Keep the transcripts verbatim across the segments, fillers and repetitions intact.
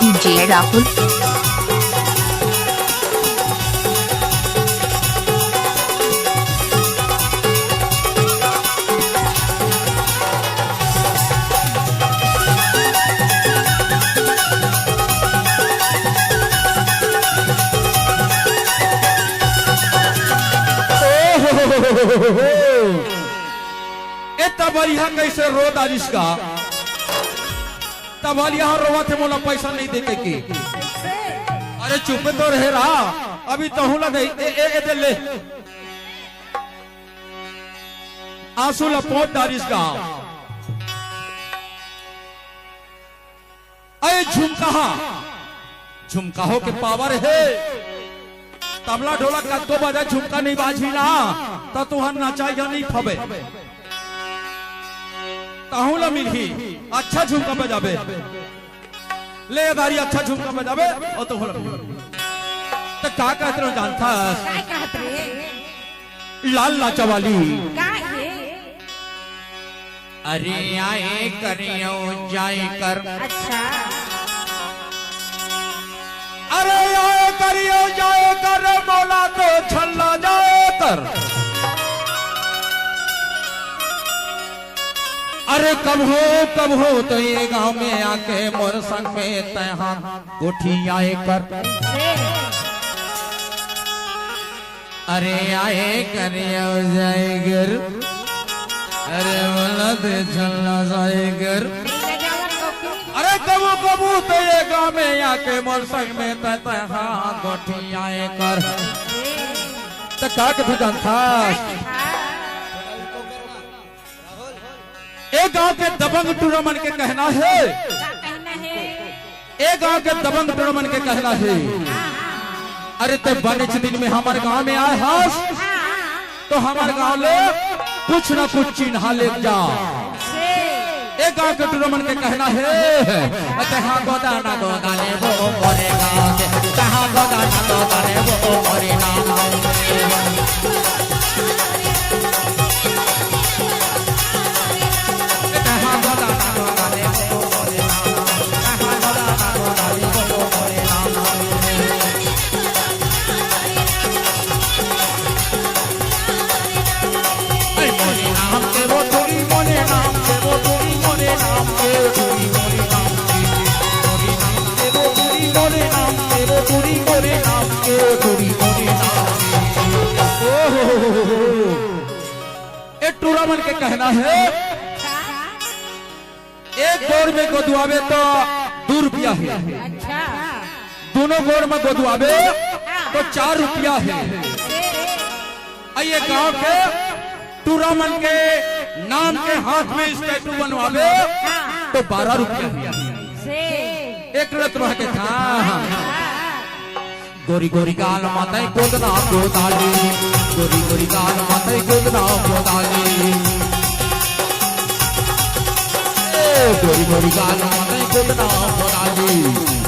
DJ Rahul. ए तबरिया कइसे रो डारिस गा? तब वाली यहाँ रोवत हे, मोला पैसा नहीं देके की। अरे चुप तो रहे रहा, अभी तहूँ ला दे, ए, ए, ए, दे ले। आंसू ला पोंछ डारिस गा। अरे झुमका हा, झुमका हो के पावर हे। तबला ढोलक कतको बजा, झुमका नहीं बाजही ना, त तुहर नचाई ह नहीं फबे। तहूँ ला मिलही, अच्छा झुमका बजाबे। ले दारी अच्छा झुमका बजाबे, अउ तहूँ ला मिलही। त का कहत रहो जानथस? काय कहत रे? लाल लाचा वाली। का हे? अरे आए करियो जाए कर। अच्छा। अरे आए करियो जाए कर, मोला तो छल्ला जाए कर। अरे कब हो, कब हो तो ये गांव में आके मोर संग में तैं हा गोठियाए कर। अरे आए करियो जाए कर, अरे बोला दे चलना जाए कर। अरे कबू कबू तो ये गांव में आके मोर संग में तैं, तैं हा गोठियाए कर। त का के तू जानथस? ए गांव के दबंग टूरा मन के कहना हे। का कहना हे? ए गांव के दबंग टूरा मन के कहना हे। अरे तैं बनेच दिन में हमर गांव में आए हस, त हमर गांव ले कुछ ना कुछ चिन्हा ले जा। ए गांव के टूरा मन के कहना हे। तहाँ गोदाना गोदा लेबो मोरे गांव के, तहाँ गोदाना गोदा लेबो मोरे गांव के। ए टूरा मन के कहना हे, एक गोड़ में गोदवाबे तो दू रुपया हे, अच्छा। दोनों गोड़ में गोदवाबे तो चार रुपया हे। अउ ये गांव के टूरा मन के नाम के हाथ में स्टैचू बनवाबे तो बारह रुपया हे। एक रत रह के था। गोरी गोरी गाल मातै गोदना गोदाली, गोरी गोरी गाल मातै गोदना गोदाली। ए, गोरी गोरी गाल मातै गोदना गोदाली,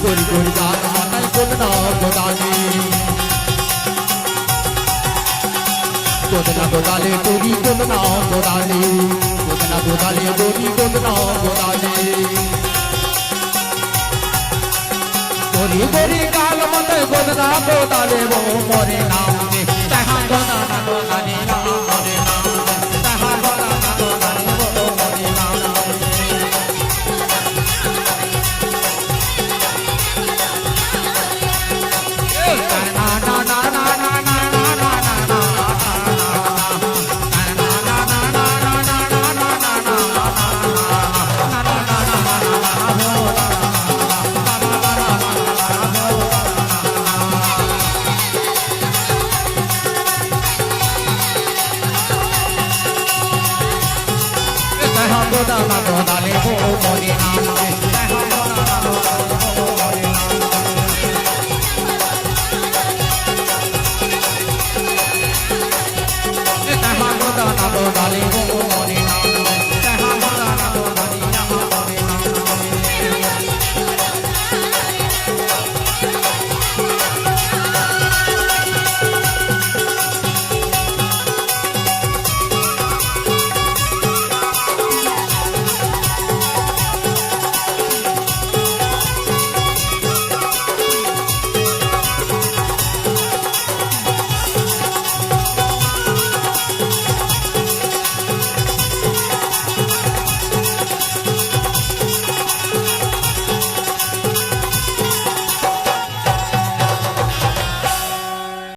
गोरी गोरी गाल मातै गोदना गोदाली। गोदना गोदाली टूरी गोदना गोदाली, गोदना गोदाली टूरी गोदना गोदाली। गोरी गोरी गाल मातै गोदना गोदाले वो मोरे नाम के, तहाँ गोदना गोदाले वो मोरे नाम के, तहाँ गोदना गोदाले वो मोरे नाम के।